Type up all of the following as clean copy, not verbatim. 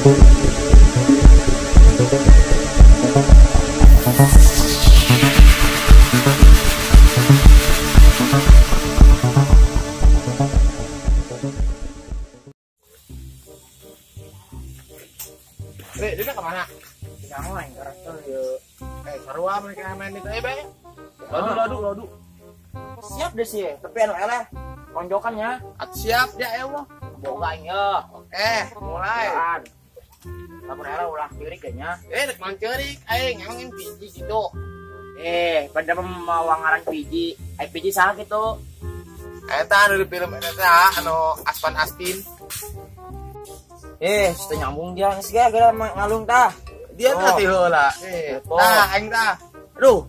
Dia kemana? Kamu yang karakter ya. Sarua mereka main itu be. Ladu. Siap deh sih, tapi anu eleh tonjokannya. Siap dia ewa. Boga nya. Oke, mulai. Lamun eleh ulah ceurik kayaknya. Rek mang ceurik aing emang PG gitu. Pada mau ngaran PG. Ai PG saha gitu. Eta anu di film eta anu Aspan Astin. Sudah nyambung dia geus ge gara ngalung tah. Dia tah ti heula. Tah aing tah. Aduh.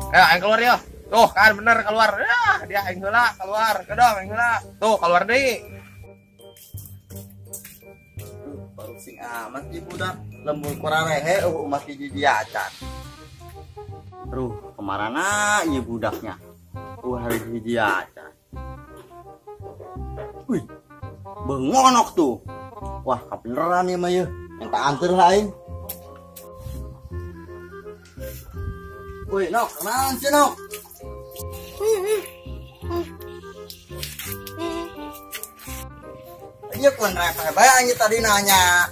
Aing keluar ya. Tuh kan bener keluar. Ya, dia aing heula keluar. Kedong aing heula. Tuh keluar deui. Baru sing amat ieu budak lembur korarehe eueuh umat hiji acan. Aduh, kemarana ieu budaknya. Hari hiji acan. Wih. Bengonok tuh. Wah, kabeneran ieu mah yeuh. Minta anter lah aing. Woi, Nok, kenalan sih, Nok. Iya, kun repeh bae anjing tadi nanya.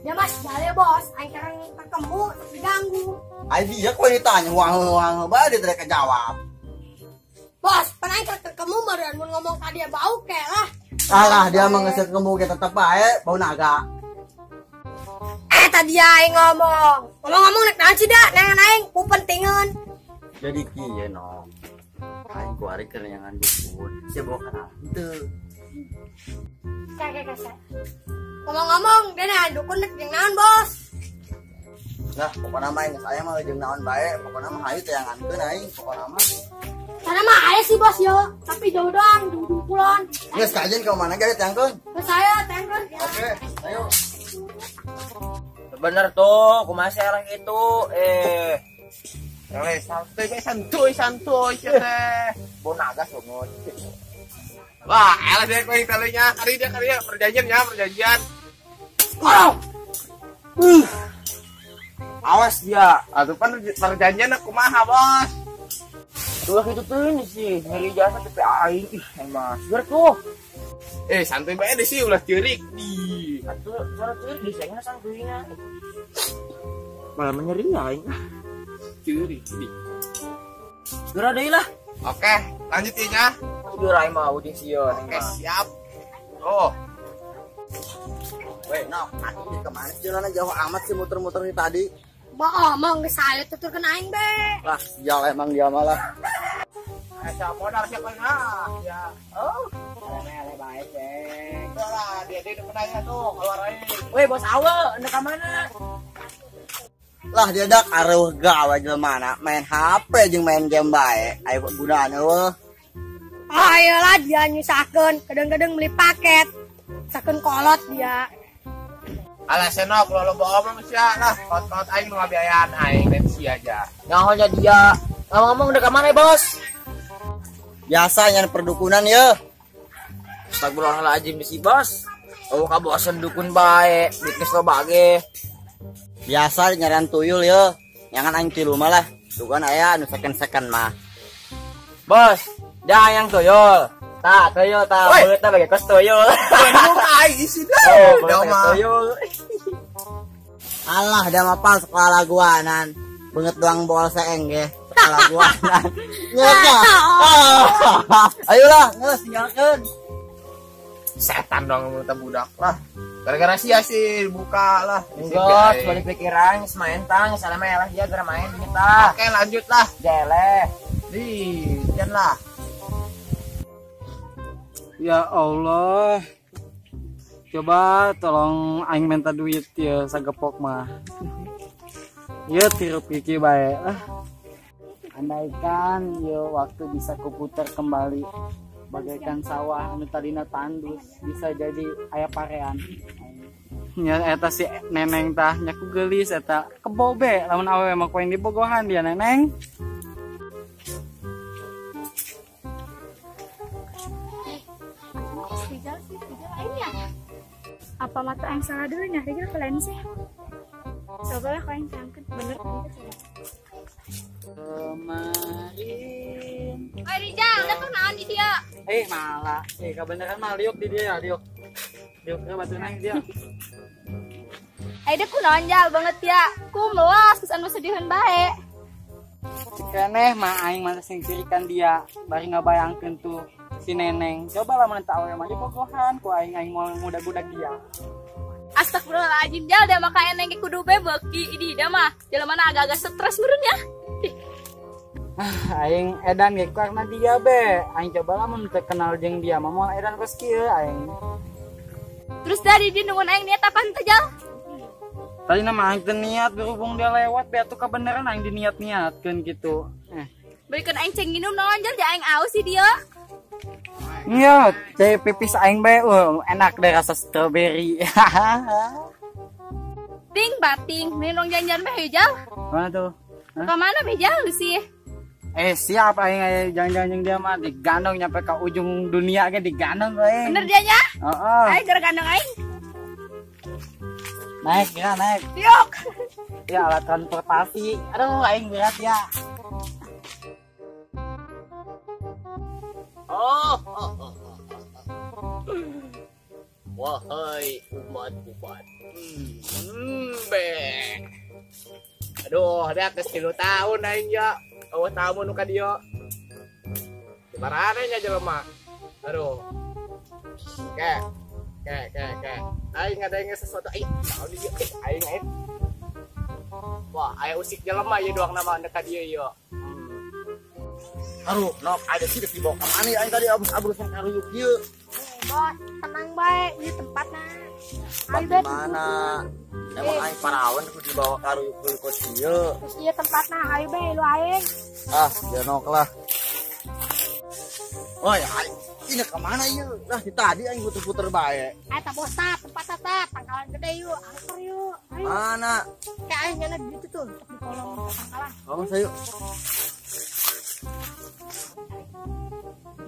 Ya mas, balik bos, aing kerang ketemu diganggu. Aing dia kun ditanya wang-wang bae dia tidak kejawab. Bos, pan aing ketemu meureun mun ngomong ka dia bau ke lah. Alah, dia mah ngeset ngomong ge tetep bae bau naga. Tadi aing ngomong. Ngomong-ngomong nek naon sih da, nengan aing ku pentingeun. Jadi kieu Nok. Aing kuari keur nyangan dukun, sia bawa kenalan teu. Kakek kasar. Ngomong-ngomong, dia neangan dukun nek jeung naon, Bos? Lah, pokona mah geus aya mah jeung naon bae, pokona mah hayu teangankeun aing, pokona mah. Sana mah aya sih, Bos, yo, tapi jauh doang, di ujung kulon. Geus kajen ka mana ge teangkeun? Geus saya teangkeun. Oke, ayo. Bener tuh, kumaha eleh gitu. Eleh santuy bae santuy teh. Bau naga sungut. Wah, eleh deh kowe talinya. Kari dia perjanjian ya, perjanjian. Oh. Awas dia. Atuh pan perjanjian kumaha, Bos? Tuh gitu tuh ini sih, nyeri jasa tapi aing ih emang. Seger tuh. Santuy bae deh sih ulah ceurik. Di. Atuh cara ceurik di sengna santuinya. Malah menyeri aing. Ceurik di. Segera deui lah. Oke, lanjut ieu nya. Segera aing mah uting sieun. Oke, siap. Oh. Weh, Nok, atuh kemana jalannya jauh amat sih muter-muter nih tadi. Bohong, geus sae tuturkeun aing be. Lah, sial emang dia malah. Siapa modal siapa nah? Ya. Oh. Eleh bae, Ceng. Lah, dia di depannya tuh, keluar aing. Weh, bos awe, endek ka mana? Lah, dia dak areuh gawe jelema main HP jeung main game bae. Ayo gunaan eueuh. Ayolah dia nyusahkeun, kadang-kadang beli paket. Sakeun kolot dia. Alah senok lo bohong mah sia lah, kot-kot aing nu ngabiayaan aing dan sia aja. Nyahonya dia. Ngomong-ngomong udah ka mana, Bos? Biasa nyan perdukunan ye. Astagfirullahaladzim si Bos. Oh, kabosen dukun bae, duit geus loba ge. Biasa nyaran tuyul ye. Nyangan aing tilu mah lah. Dukan aya anu second-second mah. Bos, dah yang tuyul. Tah, tuyul tah, beutna bage kos tuyul. Bandung aing isi dah. Oh, tuyul. Alah, dah mapal sekolah guanan. Beungeut doang bol seeng ge. Sekolah guanan. Nyata. Ayolah, geus tinggalkeun. Setan dong mulut budak lah. Gara-gara sia sih buka lah. Enggak, balik pikiran, main tang, salah mah dia gara main kita. Oke, lanjut lah. Jeleh. Di, jangan lah. Ya Allah. Coba tolong aing minta duit ya sagepok mah. Ya tirup kiki bae lah. Andaikan yo waktu bisa kuputar kembali bagaikan sawah anu tadina tandus bisa jadi aya parean. Nya eta si neneng tah nya ku geulis eta kebo be lamun awewe mah ku yang dibogohan dia neneng. Apa mata aing salah dulu nya kira kalian sih. Coba lah kau yang cangken bener coba. Kemarin. Oi Rijal, udah kenalan di dia. Malah. Kebeneran mah liuk di dia ya, liuk. Liuk ke batu nang dia. Deh ku naon jal banget ya. Ku melas kesan sedihan bae. Cikeneh mah aing mah sing cirikan dia, bari ngabayangkeun tuh si Neneng. Coba lah mun teu awewe mah dibogohan ku aing aing moal ngudag-gudag dia. Astagfirullahaladzim jal, dia mah ka Neneng ge kudu be beuki di dia mah. Jelema na agak-agak stres meureun ya. Aing edan ge karena dia be. Aing coba lah mun teu kenal jeung dia mah moal edan kos kieu aing. Terus dari dia nungguin aing niat apaan teh jal? Tadi nama aing teu niat berhubung dia lewat be atuh kabeneran aing diniat-niatkeun gitu. Berikan aing ceng minum naon jal, ja aing aus sih dia. Iya, cai pipis aing bae, enak deh rasa strawberry. Ting bating, minum jalan-jalan bae jal. Mana tuh? Ke mana bae jal sih? Siap aing aya jalan-jalan jeung dia mah digandong nyampe ke ujung dunia ge digandong aing. Bener dia nya? Heeh. Aing gara gandong aing. Naik ya, naik. Yuk. Ya alat transportasi. Aduh, aing berat ya. Oh. Wahai umat-umat. Be. Aduh, ada geus 3 tahun aing ya. Eueuh tamu nu ka dieu. Dimarane nya jelema. Aduh. Ke. Aing ngadenge sesuatu. Naon ieu? Aing aing. Wah, aya usik jelema ieu doang nama ka dieu ieu. Aduh, nok ada sih dibawa ke mana aing tadi abus-abusan karuyuk ieu. Bos, tenang bae, ieu tempatna. Ayo mana? Emang aing parawan kudu dibawa karuyuk deui kos ieu. Terus ieu tempatna, ayo bae lu aing. Ah, ya nok lah. Oi, aing ini ke mana ieu? Lah di tadi aing puter-puter bae. Eta bos ta, tempat ta, pangkalan gede yuk, angker yuk. Ayo. Mana? Kayak aing nyana gitu tuh, di kolong pangkalan. Oh, sayu.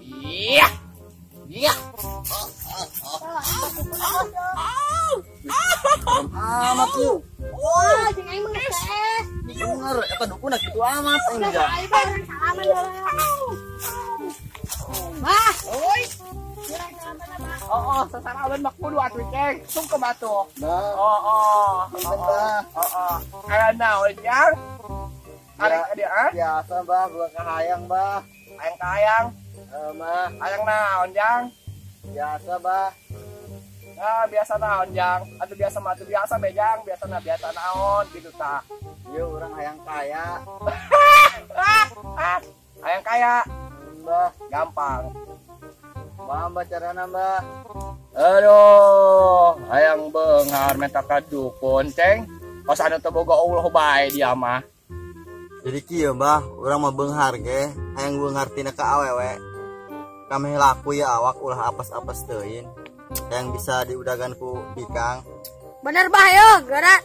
Iya. Iya. Amat lu. Wah, jeung aing mah geus. Bener, eta dukun kitu amat aing ja. Aing bae salaman heula. Wah. Oi. Oh, sasalaman mah kudu atuh ceng. Sungkem atuh. Oh. Oh. Aya naon jang? Arek dia ah? Biasa, Bah, bukan kahayang, Bah. Hayang kahayang. Mah, hayang naon jang? Biasa, Bah. Nah, biasa naon jang? Atuh biasa mah atuh biasa be jang, biasa na biasa naon gitu tah. Ieu urang hayang kaya. Hayang kaya. Bah, gampang. Mah carana, Bah. Aduh, hayang beunghar menta ka dukun, ceng. Pas anu teu boga Allah bae dia mah. Jadi kieu, Bah, urang mah beunghar ge, hayang beunghar tina ka awewe. Kami laku ya awak ulah apes-apes teuing. Yang bisa diudagan ku bikang. Bener bah yo, gara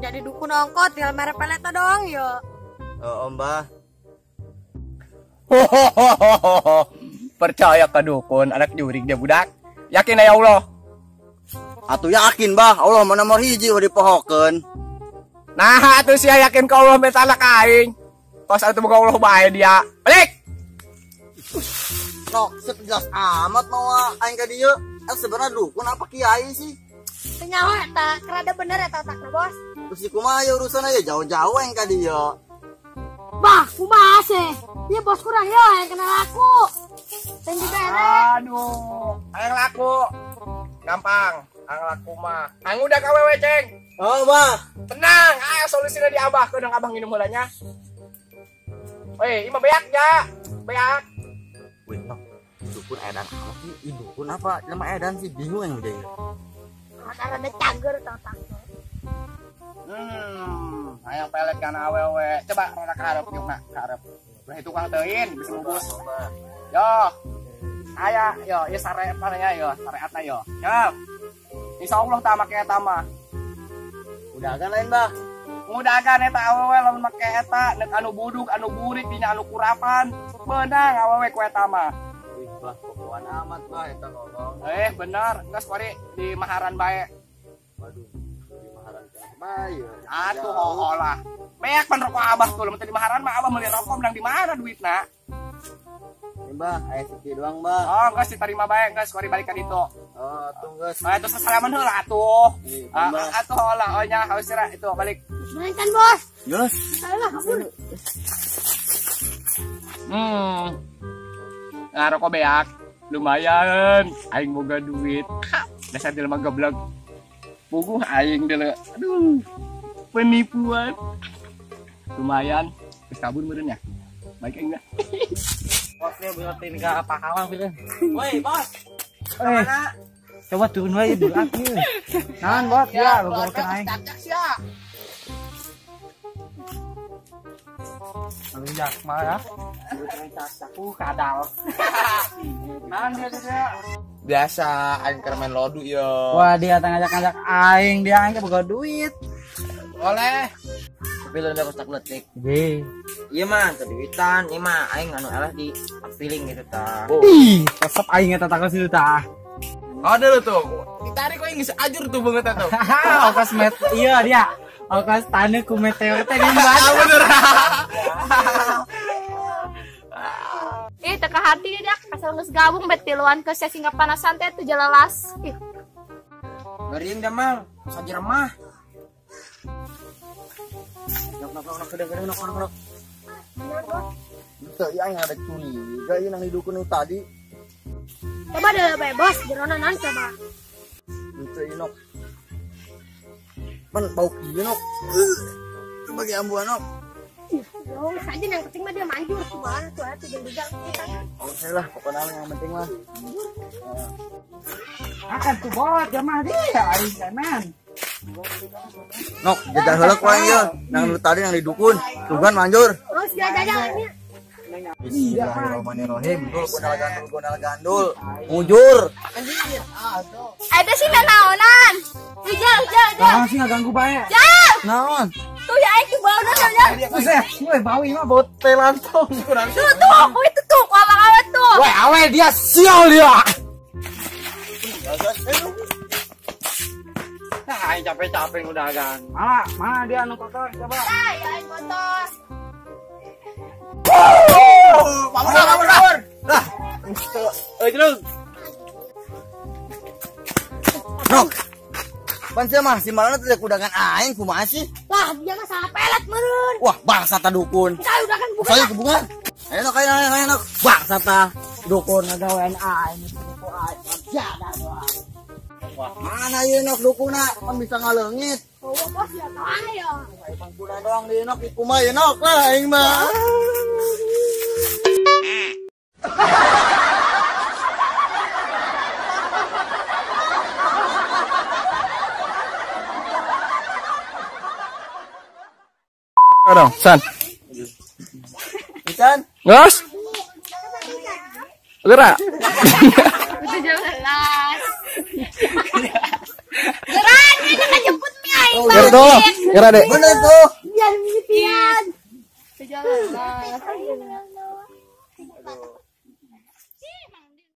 jadi dukun ongkot tinggal mere peleta doang yo. Oh, om bah. Percaya ke dukun, anak jurik dia budak. Yakin ya Allah? Atuh yakin bah, Allah mah nomor hiji udah dipohokeun. Nah, atuh sia yakin ke Allah minta anak aing. Kos atuh boga Allah bae dia. Balik. Nok, sejelas amat mau aing ka dieu. Sebenarnya dukun apa kiai sih? Tenyawa eta, kerada bener eta otakna, Bos. Terus kumaha ya urusan aja jauh-jauh aing ka dieu. Bah, kumaha sih? Ieu bos kurang yo yang kenal aku. Teu dibere. Aduh, hayang laku. Gampang, hayang laku mah. Hayang udah ka wewe, Ceng. Oh, Bah. Tenang, ayo solusina di Abah, keunang Abah nginum heula nya. Weh, ieu mah beak nya. Beak. Wih, nok. Dukun edan amat sih, dukun apa? Nama edan sih bingung yang udah. Rada-rada cager tau otakna. Hayang pelet kana awewe. Coba rada ka hareup yuk, nak, ka hareup. Ulah tukang teuin bisa bungkus. Yo. Aya, yo, ieu syariatna yo, syariatna yo. Yo. Insyaallah tah make eta mah. Udagan lain, Bah. Ngudagan eta awewe lamun make eta nek anu buduk, anu burik dina anu kurapan, beunang awewe ku eta mah. Wih, bah pokoan amat bah eta nolong. Bener, geus kuari di maharan bae. Waduh, di maharan teh bae. Atuh hoho lah. Beak pan rokok abah tuh, lamun teu di maharan mah abah meuli rokok menang di mana duitna? Ini bah, aya siki doang bah. Oh, geus diterima bae, geus kuari balik ka ditu. Oh, atuh geus. Ah, terus salaman heula atuh. Atuh hola, oh nya haus sira itu balik. Main bos. Geus. Alah, kabur. Nah, rokok beak lumayan aing boga duit. Dasar jelema goblok. Puguh aing deuleu. Aduh. Penipuan. Lumayan geus kabur meureun ya. Baik aing dah. Bosnya beutin ka pahalang pieu. Woi, bos. Mana? Coba turun wae berat ieu. Naon, bos? Ya, bogokeun aing. Cacak sia. Melunjak mah ya. Kadal. Naon dia. Biasa aing keur main lodu yo. Wah, dia ngajak-ngajak aing, dia aing boga duit. Oleh. Tapi lu udah kostak letik. Ge. Iya mah, teu duitan, ieu mah aing anu alah di feeling gitu tah. Ih, resep aing eta takos itu tah. Ada lu tuh. Ditarik kok geus ajur tuh banget tuh. Ongkos met iya dia. Ongkos taneuh ku meteor teh nimban. Bener. Ih, teka hati dia asal geus gabung bet tiluan ke sia singga panasan teh teu jalalas. Ih. Geuring da mal, saja remah. Nok nok nok gede nok nok nok. Teu ieu aing ada curiga ieu nang di dukun nu tadi. Coba deh bae bos, jerona nan coba. Teu ieu nok. Pan bau kieu nok. Coba ge ambuan nok. Oh, saja yang penting mah dia manjur kumaha tuh atuh jeung digang kita. Oke lah, pokoknya yang penting mah. Akan tuh bot jamaah dia aing cemen. Nok, jajah heula ku aing ieu. Nang nu tadi nang di dukun, sugan manjur. Terus dia jajah nya. Bismillahirrahmanirrahim. Dul gondal gandul gondal gandul. Mujur. Anjir. Aduh. Eta sih nanaonan. Jal jal jal. Naon sih ngaganggu bae? Jal. Naon? Tuh ya aing bauna jal. Buset, we bau ieu mah bau teh lantong. Tuh tuh, aku itu tuh, ku awak-awak tuh. Weh, awe dia sial dia. Nah, aing capek-capek udah agan. Mana dia anu kotor coba. Tah, ya aing kotor. Kabur. Lah, jelung. Nok. Pan sia mah si malana teh kudangan aing kumaha sih? Lah, dia mah salah pelet meureun. Wah, bangsa ta dukun. Saya udah kan bukan. Saya hubungan. Ayo nok, ayo nok. Bangsa ta dukun ngagawean aing nipu aing. Jadah. Wah, mana ieu nok dukuna pan bisa ngaleungit. Oh, bos ya tahu ya. Aing pangkuna doang di nok kumaha ieu nok lah aing mah. Dong, San. Ican. Nges. Gerak. Itu jelas. Gerak, ini kan jemput mie aing. Gerak tuh. Gerak, Dek. Bener tuh. Biar mimpian. Jelas.